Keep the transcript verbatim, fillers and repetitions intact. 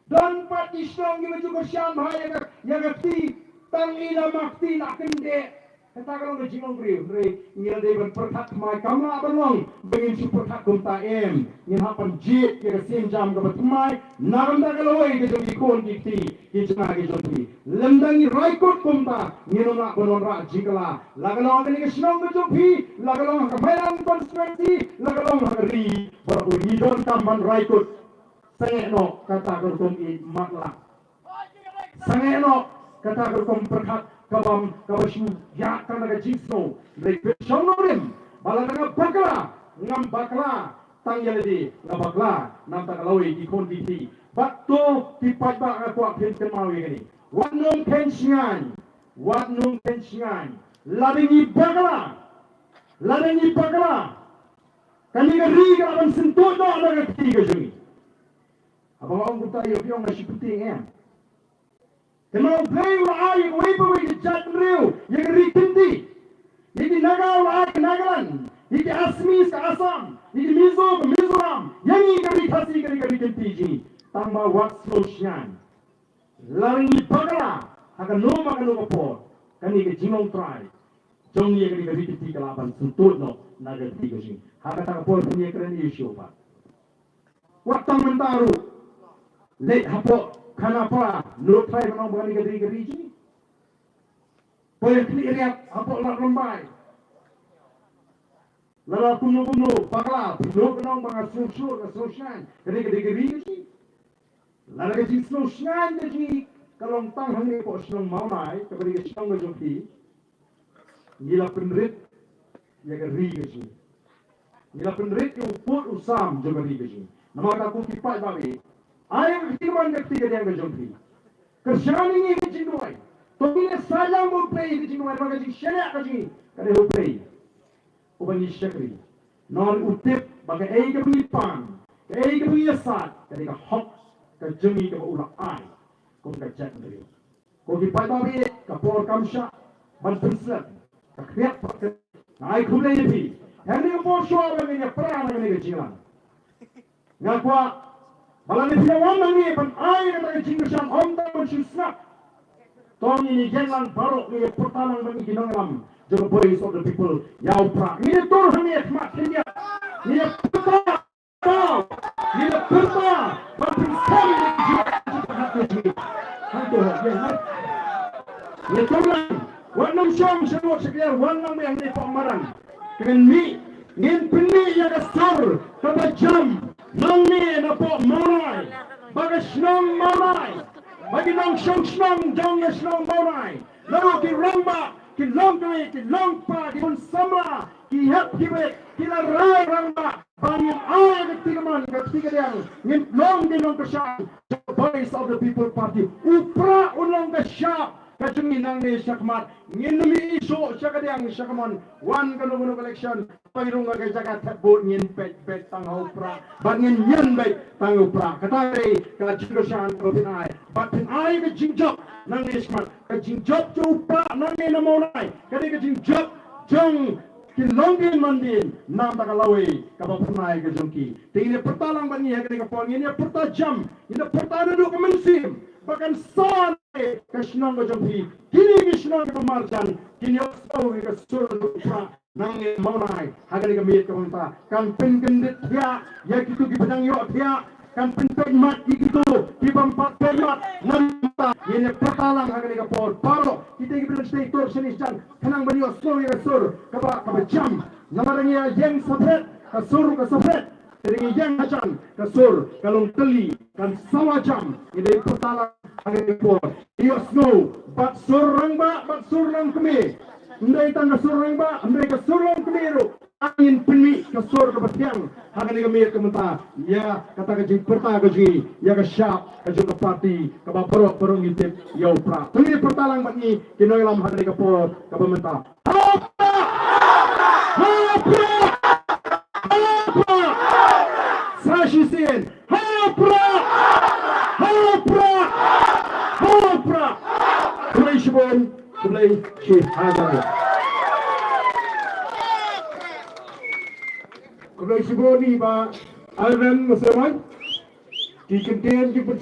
Don pat ki shnong kiba ju kyrshan bha ïa ka, ïa ka kti, tang ïa la ma kti la kyndeh. Kata ka long ka jinglong briew, hynrei ngi la dei ban pyrkhat thymmai, kam lah ban long ba ngin shu pyrkhat kumta, em. Ngin hap ban jied ïa ka sienjam kaba thymmai na ka bynta ka lawei ka jong ki khun ki kti ki jong nga ki jong phi. Lymda ngi rai kut kumta, ngin ym lah ban wanrah jingkylla, la ka long ha kane ka shnong ka jong phi, la ka long ha ka Mairang constituency, la ka long ha ka ri baroh kawei. Ngi donkam ban rai kut. Sangeh noh kata ka rukom ïeit matlah. Sangeh noh kata ka rukom pyrkhat kaba, kaba shu ïaid tang da ka jingsngew. Hynrei pyrshang noh rim ba lada nga bakla, ngam bakla tang ïa lade, nga bakla na ka bynta ka lawei, ki khun ki kti. Bad to ki paidbah, nga kwah phin kynmaw ïa kane. Wat nym kheiñ shngaiñ, wat nym kheiñ shngaiñ. Lada ngi bakla, lada ngi bakla, kane ka ri ka lah ban syntuid noh na ka kti ka jong ngi. Haba nga ong kumta, ïa phi ong nga shu pyntieng, em. Te ma U Blei u la ai ïa kawei pa kawei ka jaitbynriew ïa ka ri kynti. Ïa ki Naga u la ai ka Nagaland, ïa ki Assamese ka Assam, ïa ki Mizo ka Mizoram, ïa ngi ka ri Khasi ka ri, ka ri kynti jong ngi. Tang ba wat sngew shngaiñ. Lada ngi bakla ha kano ma kano ka por, kane ka jinglong trai jong ngi ïa kane ka ri kynti ka lah ban syntuid noh na ka kti ka jong ngi. Ha kata ka por phin ïakren ïa u shuh pat. Wat tang mynta ruh leit hapoh Khanapara, nud trai ban ong ba kane ka dei ka ri jong ngi. Poi ha Khliehriat hapoh Lad Rymbai. Lada kumno kumno bakla, phi nud ban ong ba nga sngew shuh, nga sngew shngaiñ, ka dei, ka dei ka ri ka jong ngi. Lada ka jingsngew shngaiñ ka jong ngi ka long tang hangne hapoh shnong Mawlai, kaba dei ka shnong ka jong phi, ngi la pynrit ïa ka ri ka jong ngi. Ngi la pynrit ïa u pud u sam jong ka ri ka jong ngi. Namar kata ko ki paidbah, ai ka kti kamon ka kti kadiang ka jong phi. Kyrshan ïa ngi ka jingduwai. To ngin ïa saitlang bad U Blei ka jingduwai, namar ka jingshaniah ka jong ngi ka dei ha U Blei uba ngi shakri. Namar u tip ba kaei kaba ngi pan, kaei kaba ngi ïasaid, ka dei ka hok ka jong ngi kaba u la ai kum ka jaitbynriew. Ko ki paidbah, ka por kam shah ban pynslem. Ka khriat pat ka, nga ai khublei ïa phi. Hangne ka por shuwa ba ngin ïa pra na kane ka jingïalang, nga kwah ba lada phi la wan hangne ban ai kata ka jingkyrshan, ym tang ban shu sngap. To ngin ïa ïeng lang baroh, ngin ïa pyrta lang bad ngi ki nongïalam jong ka Voice of the People ïa u Prah. Ngin ïa tur hangne ha khmat khyndiat, ngin ïa pyrta. Ngi la pyrta ban pynstem ïa ka jingïalang jingpyrkhat ka jong ngi. Hangto ha ïing, hangto. Ngi la pyrta, wat nym shong sha lut sha kyiar, wan lang beit hangne hapoh madan. Ngin mih, ngin pynmih ïa ka sur kaba jam nangne napoh Mawlai, ba ka shnong Mawlai, ba ki nongshong shnong jong ka shnong Mawlai, naduh ki rangbah, ki longkmie, ki longkpa, ki khun samla, ki hep ki beit, ki la rai rangbah, ba ngin ai ka kti kamon ka kti kadiang, ngin long ki nongkyrshan jong ka Voice of the People Party. U Prah un long ka shap ka jong ngi nangne shakhmat. Ngin ym ïohi shuh sha kadiang sha kamon. Wan kano kano ka election, poi rung ha ka jaka thep vote, ngin peit beit tang ha u Prah bad ngin ñion beit tang ha u Prah. Kata ka dei ka jingkyrshan kaba phin ai. Bad phin ai ka jingjop nangne shakhmat. Ka jingjop jong u Prah nangne na Mawlai ka dei ka jingjop jong ki longdien mandien na ka bynta ka lawei kaba phyrnai ka jong ki. Te ngin ïa pyrta lang bad ngi ha kane ka por, ngin ïa pyrta jam, ngin ïa pyrta naduh ka mynsiem ba kan sa ka shnong ka jong phi. Kine ki shnong kiba marjan kin ïohsngew ïa ka sur u Prah nangne Mawlai ha kane ka miet kaba mynta. Kan pynkyndit thiah ïa kito kiba dang ïoh thiah. Kan pynpeit mat ïa kito kiba ym pat peit mat. Namar kata ngin ïa pyrta lang ha kane ka por baroh kita kiba dang sdang tur shane sdang khnang ban ïohsngew ïa ka sur kaba, kaba jam. Namar ngi ïa ïeng separate ka sur ka separate. Te ngi ïeng hajan ka sur ka long tylli, kan sawa jam. Ngi dei pyrta lang ha kane ka por. Ïohsngew bad sur rangbah bad sur longkmie. Ym dei tang ka sur rangbah, ym dei ka sur longkmie ruh. Ngin pynmih ka sur kaba thiang ha kane ka miet ka mynta ïa kata ka jingpyrta ka jong ngi ïa ka shap ka jong ka party kaba baroh baroh ngi tip ïa u Prah. To ngin pyrta lang bad ngi ki nongïalam ha kane ka por kaba mynta. Ha u Prah! Ha u Prah! Ha u Prah! Sa shisien. Ha u Prah! Ha u Prah! Ha u Prah! Khublei shibun, khublei shibun. Khublei shibun ïa i Bah Alvin Maserwai. Ki kyntien ki pyn